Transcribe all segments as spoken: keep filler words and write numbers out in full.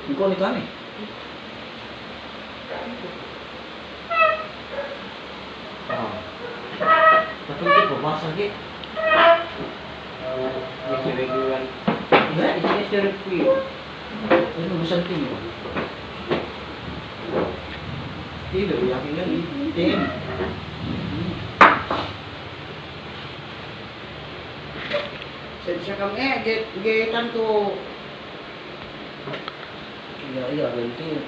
Engko' ne kami. Ah. Tapi itu berbahasa, Ki. Eh, ya, cewek duluan. Iya, ini cewek kuwi. Ini urusan tim, Bang. Tidak, ya, ini tim. Sa, sa ka'am, eh, ge-, ge tantu. Iya, iya, ganti.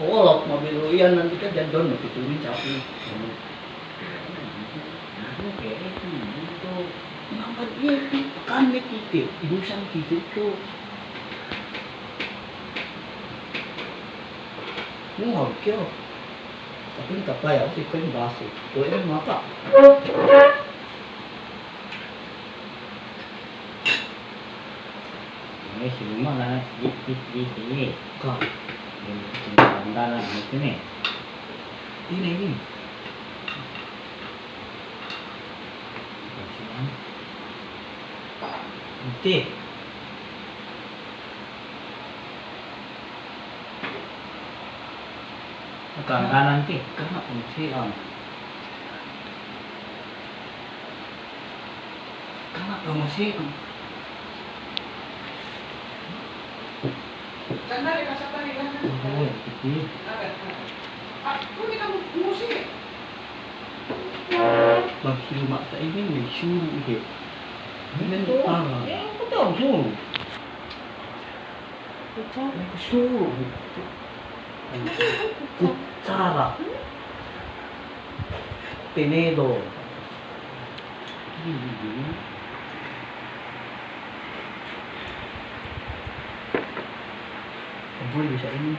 Oh, lok mobil lu iyan nanti kan jadon, no, pitumin sapi. Nah, oke, itu, itu. Nampak iya, itu kan kite, idusan kite itu. Muhal kyo. Tapi ini tak payah, si kuen basi. Kuen ini ngapa? Ini si rumah lah, di, di, di, di. Kak. Ini, ini andalan, ini sini. Ini, ini. Ente. Kangkanan ti. Kana' pungsi'an. Kana' pungsi'an. Sandali, sandali, sandali. Oh, iya. Bang, si luma' sa inin, suru' inin. Inin, itu, ah, ya, itu suru'. Kutsara. Kutsara. Tenedor. Boleh bisa ini.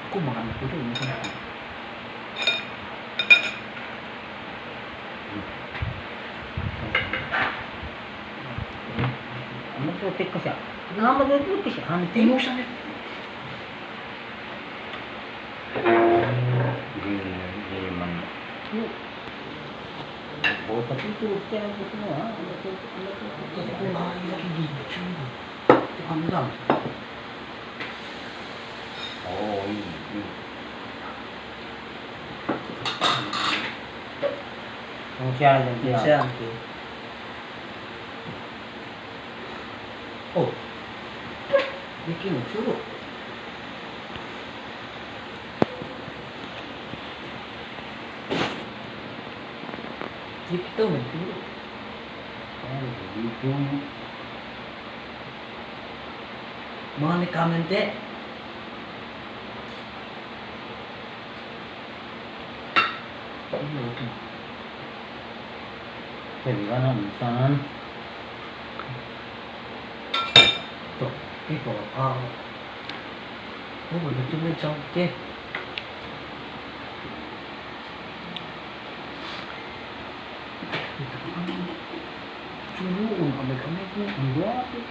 Aku makan dulu ini. Ano to, tek ko siya. Ano to, tek ko siya. Ano to? Tinusan eh. Hindi, hindi man. Bota itu, kaya gusto mo, ha? Ano to, ano to? Tek ko, ah, ilagay dito. Tek ko, ano lang. Oo, yun, yun. Ang siya, ang siya. Ang siya, ang siya. Oh. Bikin suru'. Bikin suru'. Ay, bikin. Mangani kamen te. Pegge' ga' ne minsan. Tuh, ito, ah. Oh, begitu ne, cangke. Suru'un, ame-ame ku, ang dua tu.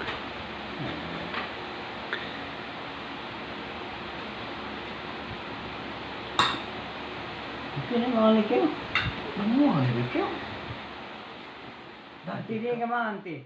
Ito ne, mangani kew. Mangani kew. Dati di ka mangani.